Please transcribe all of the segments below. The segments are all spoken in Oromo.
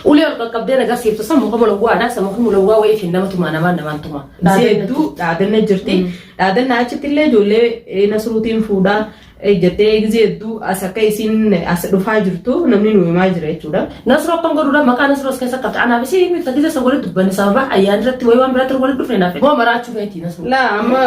Ulee ol qaqqabdee na agarsiiftu san muka mulawwaadha. San muka mulawwaa wayii fi nama tumaa namaan namaan tumaa. Gisee hedduu dhaadanna jirti. Dhaadanna achitti illee ijoollee Nasruutiin fuudhaa jettee gisee hedduu as akka isiin as dhufaa jirtu namni nu himaa jira jechuudha. Nasroo akkam godhuudha maqaa Nasroo as keessa qabda. Anaaf isii miti gisee san walitti dubbanne sababa ayyaana irratti wayii waan biraatti walitti dhufne naaf. Moo maraachuu feeti Nasroo. Laa amma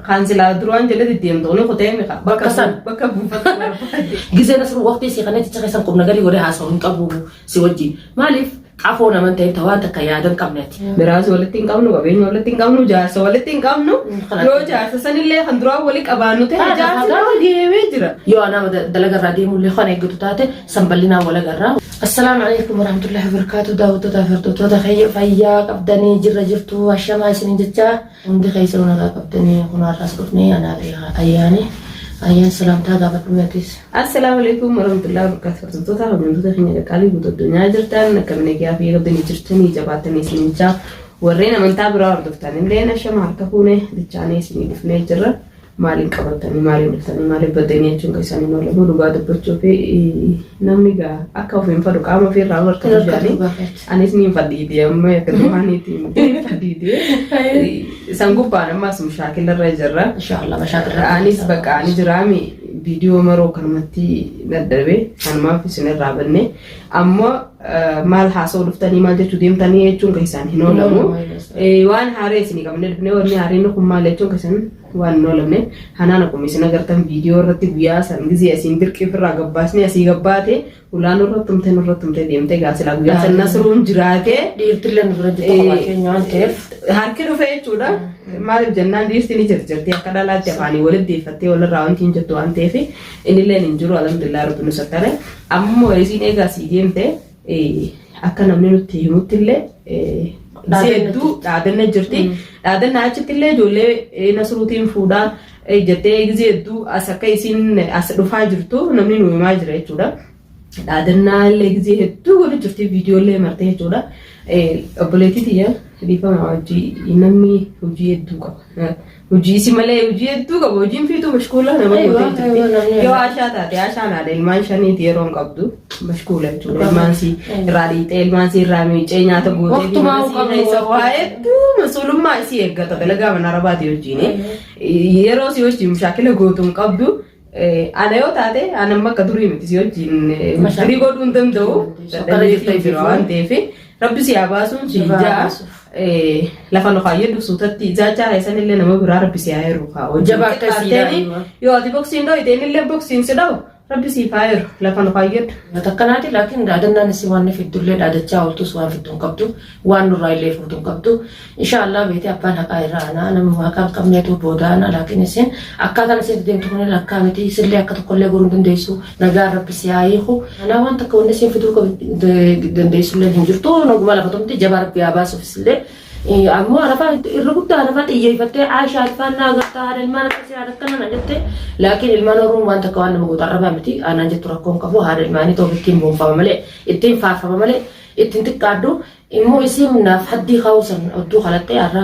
kan silaa duraan jala deddeemtu ni kutee miqa Bakka san. Bakka buufata barbaade. Gisee Nasroo waqtii isii kana jecha keessan qubna garii godhee haasa'u hin qabu si wajjin. Maaliif qafoo naman ta'e waan takka yaada hin qabne ati. Biraas walitti hin qabnu, qabeenya walitti hin qabnu, jaarsa walitti hin qabnu. Kana- Yoo jaarsa sanillee kan duraan walii qabaannu ta'e Taate, jaarsi taate. nama deemee jira. Yoo anaa dalagarraa deemullee kan eeggatu taate sanballinaa walagarraa. Assalaamu alaikum warahmatullahi wabarakatuh. Daawwattoota fi hordoftoota keenya fayyaa qabdanii jirra jirtu ashamaa isiniin jecha hundi keessanuu nagaa qabdanii kun har'as dhufnee anaa fi ayyaani. Ayyaan salaamtaa gaafadhu meetis. Assalaamu alaikum warahmatullahi wabarakatuh. Hordoftoota hordoftoota keenya qaqqaalii guutuu addunyaa jirtan akkam nagaa fi qabdanii jirtanii jabaattanii isiniin jaa warreen amantaa biraa hordoftan illee ashama harka fuune dachaanii isinii dhufnee jirra. Maaliin qabatanii maaliin dhuftanii maaliif baddanii jechuun kan isaanii oolamu dhugaa dubbachuu fi namni gaa akka ofiin fadhu qaama ofii irraa harka jedhanii anis niin fadhiite amma akka duraaniitiin niin fadhiite san gubbaan ammas mushaakila irra jirra. Inshaallah mashaakila. Anis bakka ani jiraami viidiyoo maroo kanumatti dadhabe kanumaaf isin irraa banne ammoo maal haasa'uu dhuftanii maal jechuu deemtanii jechuun kan isaan hin oolamu. Waan haaree isinii qabnee dhufne wanni haareen kun maal jechuun kan isaan waan hin oolamne hanaan akkuma isin agartan viidiyoo irratti guyyaa san gizee asiin dirqii ofirraa gabbaasnee asii gabbaate ulaa nurra tumte nurra tumte deemte gaa silaa guyyaa san Nasruun jiraate Dhiirtillee nu bira jirtu kophaa keenya waan ta'eef. Harki dhufe jechuudha. Maaliif jennaan dhiirti ni jirti akka dhalaatti afaanii walitti deeffattee walirraa wanti hin jettu waan ta'eef innilleen hin jiru alhamdulillah rabbi nu sattare. Ammoo isiin eegaa sii deemte akka namni nutti himutti illee hedduu dhaadanna jirti. Dhaadanna achitti illee ijoollee Nasruutiin fuudhaa jettee gizee hedduu as akka isiin as dhufaa jirtu namni nu himaa jira jechuudha. Dhaadannaa illee gizee hedduu godhu jirti viidiyoo illee martee jechuudha. Obboleettii tiyya dhiifama hojii namni hojii hedduu qaba. Hojii isi malee hojii hedduu qaba. Hojiin fiituu mashkuula nama Aywa, gootee aywa, jirti. namni Yoo Ashaa taate Ashaan haadha ilmaan shaniiti yeroo hin qabdu mashkuula jechuudha. Ilmaan sii irraa dhiixee ilmaan sii irraa miicee nyaata gootee fi Waqtumaa mana sii qabdu, keessa waqtu. waa hedduu masuulummaa isii eeggata dalagaa mana arabaati wajjin. Yeroo si wajjin mushaakila gootu hin qabdu. Ana yoo taate ana amma akka durii miti si wajjin durii godhuu hin danda'u. Sokkara jirta Dadhabee jira waan ta'eef rabbi si haa baasuun si Sirraa haa ja'a. baasuuf. Lafa nu kaayyadhu suutatti zaachaa keessan illee nama biraa rabbi si haa heeru kaa. Jabaa akka sii daa'ima. Yoo ati boksiin dhoyite inni illee boksiin si dha'u rabbi siif haa heeru lafa nu kaayyadhu. Takkanaati laakiin dhaadannaan isii waan fiddullee dhaadachaa ooltus waan fiddu hin qabdu waan nurraa illee fuutu hin qabdu. Insha Allah beetee abbaan haqaa irraa aanaa namni haqaa hin qabneetu booda aanaa laakiin isin akkaataan isin deemtu kun lakkaa miti isillee akka tokkollee goruu hin dandeessu nagaan rabbi si haa hiiku. Anaa waan takka wanni isin fiduu dandeessu illee hin jirtu naguma lafa tumti jabaa rabbi haa baasuuf isillee. Ammoo arafaa irra guddaa arafaa xiyyeeffattee Aishaa ilfaan naa gartaa haadha ilmaan akkasii haadha akkana na jette laakiin ilmaan Oromoo waan takka waan nama gootu arrabaa miti aanaan jettu rakkoon qabu haadha ilmaanii ta'uuf ittiin boonfama malee ittiin faarfama malee ittiin xiqqaaddu immoo isiin naaf haddii kaa'uu san odduu kalaxxee har'a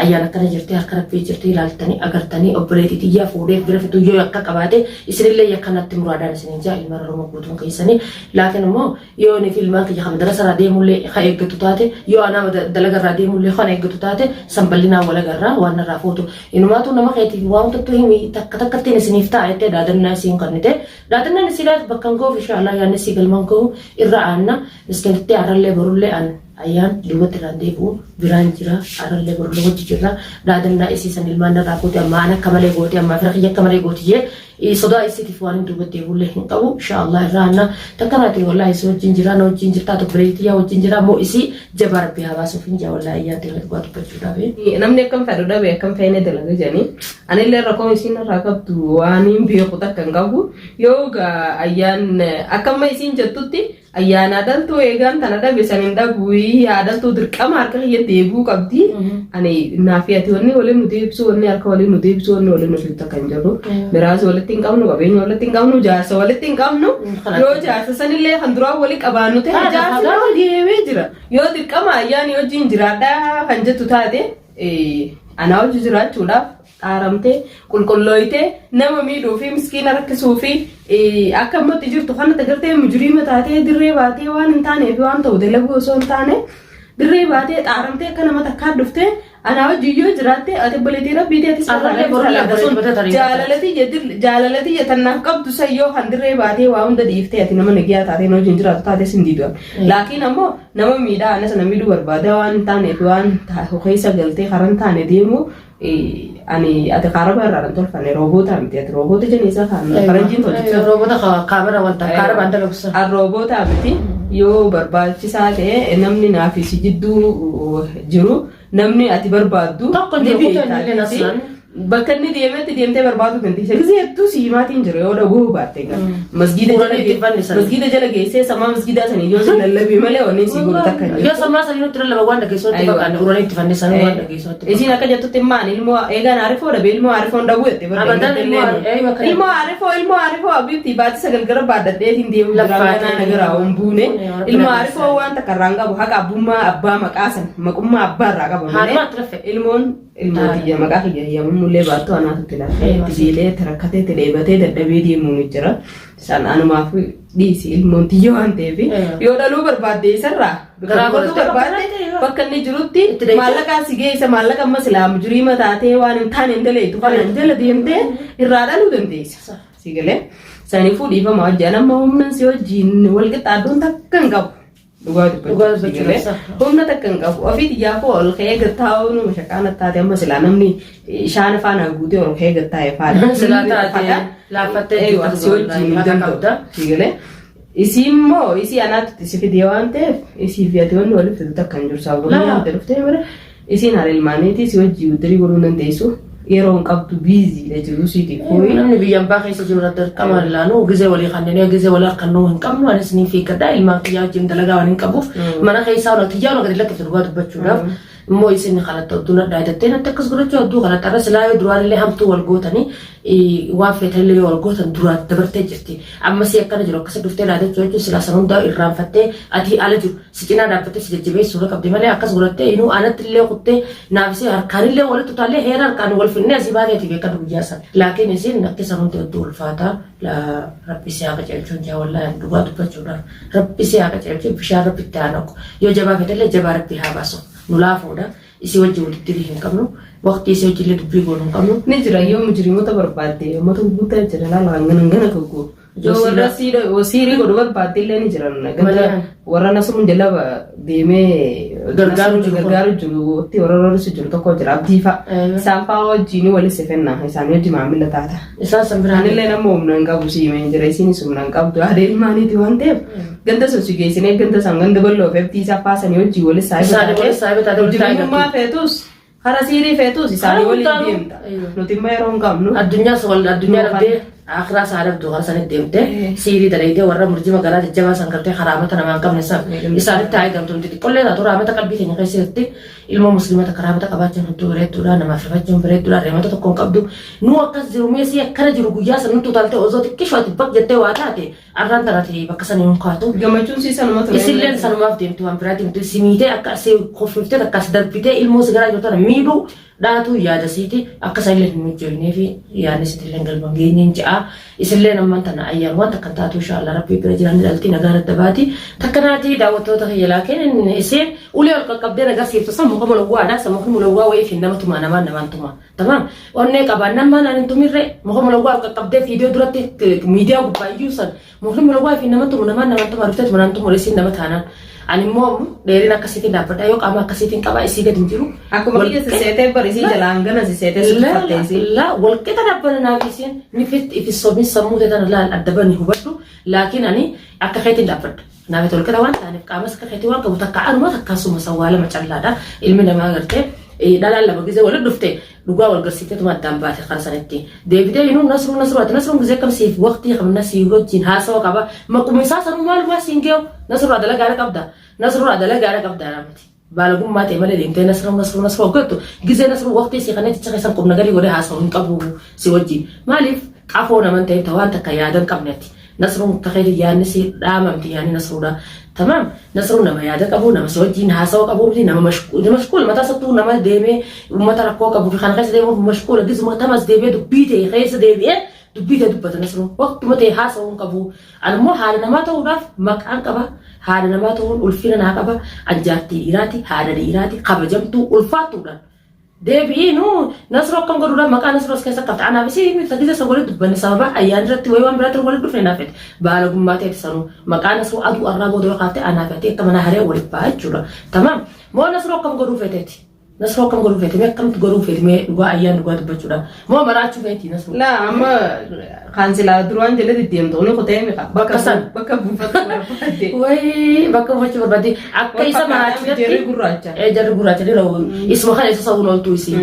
ayyaan akkana jirti harka rabbii jirti ilaaltanii agartanii obboleettii tiyyaa fuudhee bira fituu yoo yakka qabaate isinillee yakka natti muraadhaan isiniin jaa ilmaan Oromoo guutuun keessanii laakiin immoo yoo inni fi ilmaan kiyya kan madarasa irraa deemullee kan eeggatu taate yoo anaa dalaga irraa deemullee kan eeggatu taate san bal'inaan wal agarraa waan irraa fuutu inumaatu nama keetiif waan hundattuu himi takka takkattiin isiniif ta'a jettee dhaadannaa isiin kennite dhaadannaan isii laata bakka hin ga'uuf inshaallah yaadni isii galmaan ga'u irra aanna miskiintitti har'allee borullee an ayyaan duubatti irraan deebi'u biraan jira har'allee borullee hojii jirra dhaadannaa isii san ilmaan irraa fuute amma an akka malee goote amma fira kiyya akka malee goote jee sodaa isiitiif waan hin duubatti deebi'ullee hin qabu inshaallah irraa aanna takka naati wallahi isii wajjin jira na wajjin jirtaa tokko bireetiyyaa wajjin jira moo isii jabaa rabbi haa baasuuf hin jaa wallahi ayyaan ta'e dhugaa dubbachuudhaaf. Namni akkam fedhu dhabe akkam feene dalaga jedhanii anillee rakkoo isiin irraa qabdu waan hin beeku takka hin qabu yoo gaa ayyaan akkamma isiin jettutti ayyaana dhaltuu eegaan tana dhabe san hin dhabu yaa dhaltuu dirqama harka kiyya deebi'uu qabdi. Ani naafi ati wanni waliin nu deebisu wanni harka waliin nu deebisu wanni waliin nu fidu takka hin jiru. Miraas walitti hin qabnu qabeenya walitti hin qabnu jaarsa walitti hin qabnu yoo jaarsa sanillee kan duraan walii qabaannu ta'e jaarsi nama deemee jira. Yoo dirqama ayyaani wajjin jiraadhaa kan jettu taate anaa hojii jiraachuudhaaf Xaaramtee qulqullooytee nama miidhuu fi miskiina rakkisuu fi akka ammatti jirtu kanatti agartee mujriima taatee dirree baatee waan hin taanee fi waan ta'u dalaguu osoo hin taane dirree baatee xaaramtee akka nama takkaa dhuftee anaa wajjin yoo jiraatte ati obboleettii rabbiitii atis Arrallee borullee obboleettii tarii. Jaalalatii tannaaf qabdu san yoo kan dirree baatee waa hunda dhiiftee ati nama nagiyaa taatee na wajjin jiraatu taatee sin diidu. Laakiin ammoo nama miidhaa ana sana miidhuu barbaada waan hin taaneef waan keessa galtee karaa hin taane deemu ani ati kaaraba irraa kan tolfanne rooboota miti ati rooboota jeniisa kan faranjiin tolchitu. Roobota kaamera wanta kaarabaan dalagsa. An rooboota miti yoo barbaachisaa ta'e namni naaf si jidduu jiru namni ati barbaaddu Tokko ni jiru, beekta. kutaan illee nasraan. Bakka inni deemetti deemtee barbaaduu dandeessa. Gisee hedduu si himaatiin jira yoo dhaguu baatte egaa. Masgiida Fuula jala itti fannisan. Masgiida jala geessee samaa masgiidaa sanii yoo si lallabee malee wanni si godhu takka hin jiru. Yoo sammaa sanii nutti lallaba waan dhageessu nutti Aywa. fakkaanne uranii itti fannisan waan dhageessu nutti Isiin akka jettutti immaan ilmoo eegaan arifoo dhabe ilmoo arifoon dhabuu jette bara Abadan ilmoo aywa kan- Ilmoo arifoo ilmoo arifoo abiibti baatii sagal gara baadhadheetiin deemu jira Laffaatee. ganaa nagaraa hin buune. Rabbi Ilmoo nagaa arifoo waan takka irraa hin qabu haqa abbummaa abbaa maqaa san maqummaa abbaa irraa qaba malee. Haadhumaa itti raffe. Ilmoon ilmoo tiyya maqaa kiyya yaamamullee baattu anaatu itti lafee Aywa. itti beelee itti rakkatee itti dheebatee dadhabee deemuun jira. San anumaaf dhiisi ilmoon tiyya waan ta'eef Aywa. yoo dhaluu barbaadde isarraa Garaa godhuu godhattee barbaadde bakka bakka inni jirutti Itti deemtee? maallaqaa si geessa maallaqa amma silaa mujriima taatee waan hin taane hin daleetu kana hin jala deemtee irraa dhaluu dandeessa. Si galee saniifuu dhiifama hojii amma humna si wajjin wal qixxaadduun takka hin qabu. Dhugaa Dhugaa dubbachuu si dubbachuuf galee sa'a. humna takka hin qabu. Ofii xiyyaafuu ol ka'ee gattaa'uu nu mashaqaan taate amma silaa namni shaana faana guutee ol ka'ee gattaa'e faana. Silaa taate laaffattee Eewa, jirtu si wajjin hin haqa danda'u. qabda. Si galee Isii immoo isii anaatu si fidee waan ta'eef isii fi ati wanni walitti fidu takka hin jiru sababa Laa. yaamte dhuftee mire isiin haala ilmaaniiti si wajjii wuddirii godhuu hin dandeessu yeroo hin qabdu biiziidha jiru siitiif furii. Namni biyya ambaa keessa jiru irratti dirqama laanu gizee walii kanneen gizee walii harkannoo hin qabnu anis ni fiigadha ilmaan kiyyaa wajjin dalagaa waan hin qabuuf mana keessaa waan kiyyaa waan gadi lakkifte dhugaa dubbachuudhaaf immoo isin kanatti odduu nadhaa jettee natti akkas godhachuu odduu kanatti arra silaa yoo duraan illee hamtuu wal gootanii waan feetan illee yoo wal gootan duraan dabartee jirti amma si akkana jiru akkasi dhuftee dhaadachuu jechuun silaa san hundaa irraanfattee ati ala jiru si cinaa dhaabbattee si jajjabeessuu irra qabdi malee akkas godhattee inuu anatti illee kuttee naaf isii harkaan illee walitti utaallee heera harkaan wal finnee asii baateeti beekadhu guyyaa san laakiin isin akka san hundi odduu ulfaataa rabbi si haa qajeelchuun jaa wallaahi dhugaa dubbachuudhaaf rabbi si haa qajeelchu bishaan rabbi itti haa naqu yoo jabaa fetellee jabaa rabbi haa baasu nu laafuudha isii wajji walitti hin qabnu waqtii isii wajji illee dubbii goonu hin qabnu. Ni jira yoo mujrimoota barbaadde uummata gurguddaa jira laala hangana hangana gurguru. Yoo warra siirii godhu barbaadde illee ni jiran. Ganda Malee. warra nasruun jala deemee Gargaaru jiru kun. gargaaru jiru itti warra rorisu jiru tokko jira abdii fa'a. Eeyyee. Isaan fa'a wajjin wal sifenna isaan wajji maamila taata. Isaan san biraan Anillee nama humna hin qabu si himee jira isinis humna hin qabdu haadha ilmaaniiti waan ta'eef ganda sun si geessinee ganda san ganda bal'oo fi abdii isaa faasanii wajjin wal Isaanii wal saahiba taate walitti Mujrimummaa feetus hara siirii feetus isaanii Karaa waliin hundaanuu. deemta. Nuti immoo yeroo hin qabnu. Addunyaa wal addunyaa dhabdee akiraa isaa dhabdu karaa sanitti deemte siirii dalaydee warra murjima garaa jajjabaa san gartee karaamata namaa hin qabne san isaanitti haa eegamtu nuti xiqqollee taatu raamata qalbii keenya keessatti ilmoo musliima takka raamata qabaachuun hedduu bareedduudha namaaf rifachuun bareedduudha reemata tokko hin qabdu nu akkas jiru meesii akkana jiru guyyaa san nutti utaaltee osoo xiqqishoo ati baq jettee waa taate arraan tanati bakka san hin kaatu. Gammachuun sii sanuma ture. Isilleen sanumaaf deemti waan biraa deemti si miitee akka si koffiftee takka si darbitee ilmoo si garaa jirtu tana miidhuu dhaatuu yaada siiti akka isa illee hin mijjoofnee fi yaadni sitti illee galma hin geenyeen ja'a. Isilleen ammaan tana ayyaan waan takka hin taatu insha Allah rabbii bira jiraan ni dhalti nagaa radda baati. Takka naati daawwattoota kiyya laakiin isiin ulee ol qaqqabdee nagarsiiftu san muka mulawwaadha san mukni mulawwaa wayii fi nama tumaa namaan namaan tumaa. Tamaam onnee qabaannaan maal aan hin tumirree muka mulawwaa ol qaqqabdee fiidiyoo duratti miidiyaa gubbaa iyyuu san mukni mulawwaa fi nama tumu namaan namaan tumaa dhuftee tumanaan tumu isiin nama taanaan. Ani immoo dheerina akkasiitiin dhaabbadha yoo qaama akkasiitiin qaba isii gadi hin jiru. Akkuma kiyya sisseetee bari isii jalaan gana sisseetee si tuffatte isii. La walqixa dhaabbana naaf isiin ni fit ifi sobiin sammuu tee tana laal adda bani hubadhu laakiin ani akka keetiin dhaabbadha. Naaf walqixa waan taaneef qaamas akka keetii waan qabu takka anuma takka suma sawwaa lama callaadha ilmi namaa gartee dhalaan lama gizee walitti dhufte dhugaa wal garsiifteetuma addaan baate kan sanitti deebitee inuu nasruu nasruu ati nasruun gizee kam siif waqtii qabna sii wajjin haasawa qaba maquma isaa sanuu maalumaa siin geewu nasruu dalagaara qabda nasruu dalagaara qabda namati baalagummaa ta'e malee deemtee nasruu nasruu nasruu hoggattu gizee nasruu waqtii sii kana jecha keessan qubna garii godhee haasawu hin qabu si wajjin maaliif qafoo naman ta'e waan takka yaadan qabne ati nasruun akka keetii yaadni si dhaamamti yaadni nasruudha Tamaam, Nasruun nama yaada qabu, nama si wajjin haasawa qabu miti, nama mashquula mataa isattuu nama deemee uummata rakkoo qabu fi kana keessa deemuuf mashquula gizuma tamas deebi'ee dubbii ta'e keessa deebi'ee dubbii ta'e dubbata Nasruun. Waqtuma ta'e haasawuu hin qabu. Ani immoo haadha namaa ta'uudhaaf maqaan qaba. Haadha namaa ta'uun ulfina naa qaba. An jaartii dhiiraati, haadha dhiiraati, kabajamtuu, ulfaattuudha. Deebi'ii nu Nasroo akkam godhuudhaaf maqaa Nasroo as keessa qabda. Anaaf isii miti tagiza isa walitti dubbanne sababa ayyaana irratti wayii waan biraatti walitti dhufne naaf fedhe. Baalagummaa ta'eeti sanuu. Maqaa Nasroo aduu arraa booda yoo kaafte anaaf ati akka mana haree walitti ba'a jechuudha. Tamaam. Moo Nasroo akkam godhuu feeteeti? Nasroo akkam godhuu feete? Mee akkamitti godhuu feete? Mee dhugaa ayyaan dhugaa dubbachuudhaaf. Moo maraachuu feeti Nasroo? Laa amma kan silaa duraan jala deddeemtu kuni kutee miqa. Bakka san. Bakka buufatu barbaadde. Wayii bakka buufachuu barbaadde. Akka isa Wal fakkaataa jarri maraachuudhaatti. gurraacha. Ee jarri gurraacha dhiira isuma kana isa sa'uun ooltuu isii.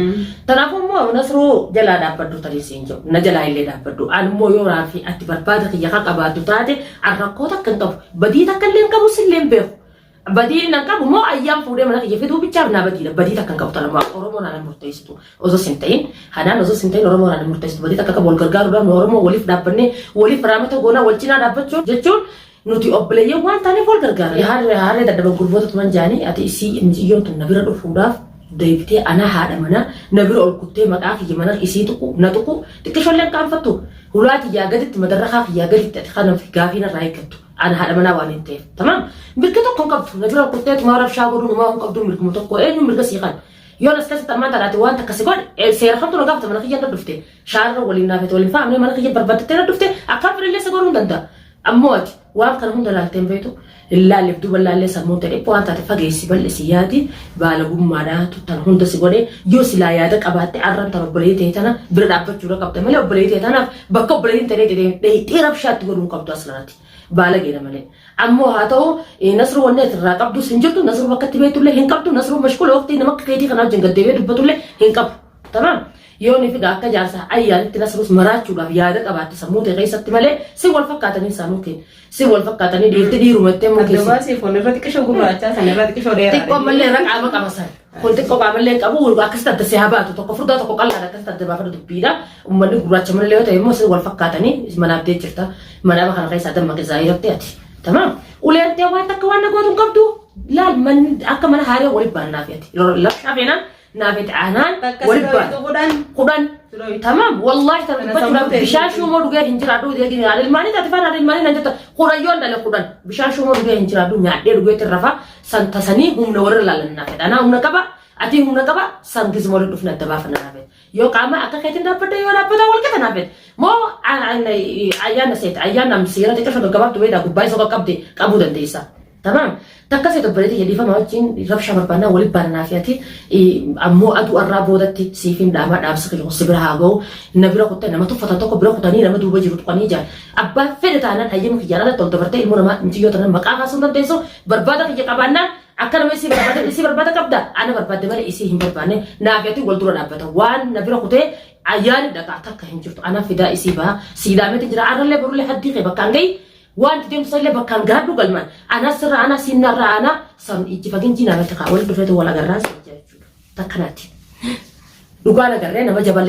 Kanaafuu immoo Nasruu jalaa dhaabbadhu tarii siin jedhu na jalaa illee dhaabbadhu. Ani immoo yoo raafi ati barbaada kiyya kan qabaattu taate an rakkoo takka hin qabu. Badii takka illee hin qabu sillee hin beeku. Badii nan qabu moo ayyaan fuudhee mana kiyya fiduu bichaaf naa badiidha. Badii takka hin qabu tana moo Oromoo naan hin murteessitu. Osoo sin ta'in hanaan osoo sin ta'in Oromoo naan hin murteessitu. Badii takka qabu wal gargaaruudhaan nu Oromoo waliif dhaabbannee waliif raamata goonaa wal cinaa dhaabbachuu jechuun nuti obboleeyyan waan taaneef wal gargaara. Harree harree dadhaban gurboota tuman jaanii ati isii miciyyoon tun na bira dhufuudhaaf deebitee anaa haadha manaa na bira ol kuttee maqaa kiyya mana isii tuqu na tuqu xiqqishoollee qaanfattu hulaa tiyyaa gaditti madarrakaa kiyyaa gaditti ati kana gaafii narraa eeggattu. Ana haadha manaa waan hin ta'eef. Tamaam. Mirga tokko hin qabdu. Na bira kuttee tumaa rabshaa godhuu numaa hin qabdu mirguma tokko eenyu mirga sii kan. Yoon as keessatti ammaan tanaati waan takka si godhe seera kamtu na gaafata mana kiyya na dhufte. Shaarra waliin naafete waliin faamne mana kiyya barbaaddattee na dhufte akkaan fedhallee si godhuu hin danda'a. Ammoo ati waan kana hunda laaltee hin beektu hin laalleef duuba laallee sammuun ta'e dhiphoo waan taate fageessi bal'isi yaadi baalagummaadhaa tuttan hunda si godhe yoo silaa yaada qabaatte arran tan obboleettii ta'e tana bira dhaabbachuudha qabda malee obboleettii ta'e tanaaf bakka obboleettiin ta'e dheeyxee rabshaatti godhuu hin qabdu aslanati. Baalageedha malee. Ammoo haa ta'u Nasruu wanni ati irraa qabdus hin jirtu Nasruu bakka itti beektullee hin qabdu Nasruu mashquula waqtii nama akka keetii kanaa wajjin gad deebi'ee dubbatullee hin qabu. Tamaam. Yoo ni figa akka jaarsa ayyaanitti Nasruus maraachuudhaaf yaada qabaatte sammuu ta'e keessatti malee si wal fakkaatanii isaanuu kenna. Si wal fakkaatanii dhiirti dhiiruma itti immoo Adda keessi. baasee foon irra xiqqishoo gurraachaa san irra xiqqishoo dheeraa. Xiqqoo ammallee irra qaama qaba san. Kun xiqqoo qaamallee hin qabu akkasitti adda si haa baatu tokko furdaa tokko qal'aadha akkasitti adda baafadhu dubbiidha. Uummanni gurraacha malee yoo ta'e immoo si wal fakkaatanii manaaf jirta. Manaaba kana keessaa dammaqe zaayiratti ati. Tamaam. Uleen tee waan takka waan na gootu hin qabdu. Laal man akka mana haaree walitti baan naaf ati. Labshaa feenaan naaf ati aanaan Bakka walitti baan. sirooytu 10. 10. Sirooytu. Tamaam wallaahi tan Kana dubbachuudhaaf sammuu ta'e bishaan shuumoo dhugee hin jiraadhu deegini haadha ilmaanii taate faana haadha ilmaanii naan jetta 10 yoon dhale 10 bishaan shuumoo dhugee hin jiraadhu nyaadhee dhugeetti rafa san tasanii humna warra laalan naa fedha anaa humna qaba ati humna qaba san gizma walitti dhufne adda baafanna naa fedha yoo qaama akka keetiin dhaabbadde yoo dhaabbata wal qixa naa fedha moo ayyaana seeta ayyaana seera xiqqasho gaggabaabdu beektaa gubbaa isa qaqqabde qabuu dandeessa. Tamaam. Takka seeta obboleetti kiyya dhiifama wajjin rabshaa barbaannaa walitti baana naa fi ati ammoo aduu arraa boodatti siifin dhaamaa dhaamsa kiyya kun si bira haa ga'u na bira kuttee nama tuffatan tokko bira kutanii nama duuba jiru tuqanii jaan abbaa fedhe taanaan hayyama kiyyaan alatti ol dabartee ilmoo namaa mucayyoo tanan maqaa kaasuu hin dandeessu barbaada kiyya qabaannaan akka nama isii barbaade isii barbaada qabda ana barbaadde malee isii hin barbaanne naa fi ati wal dura dhaabbata waan na bira kutee ayyaani dhaqaa takka hin jirtu ana fidaa isii baha sii dhaameeti jira arrallee borullee haddii kee bakkaan gahi waan itti deemtu sanillee bakkaan gaadhu galmaan anaa sirra anaa siinnarra anaa san ijji faginjii namatti kaa wal dhufeetu wal agarraa si jechuudha takkanaati dhugaan agarree nama jaballee.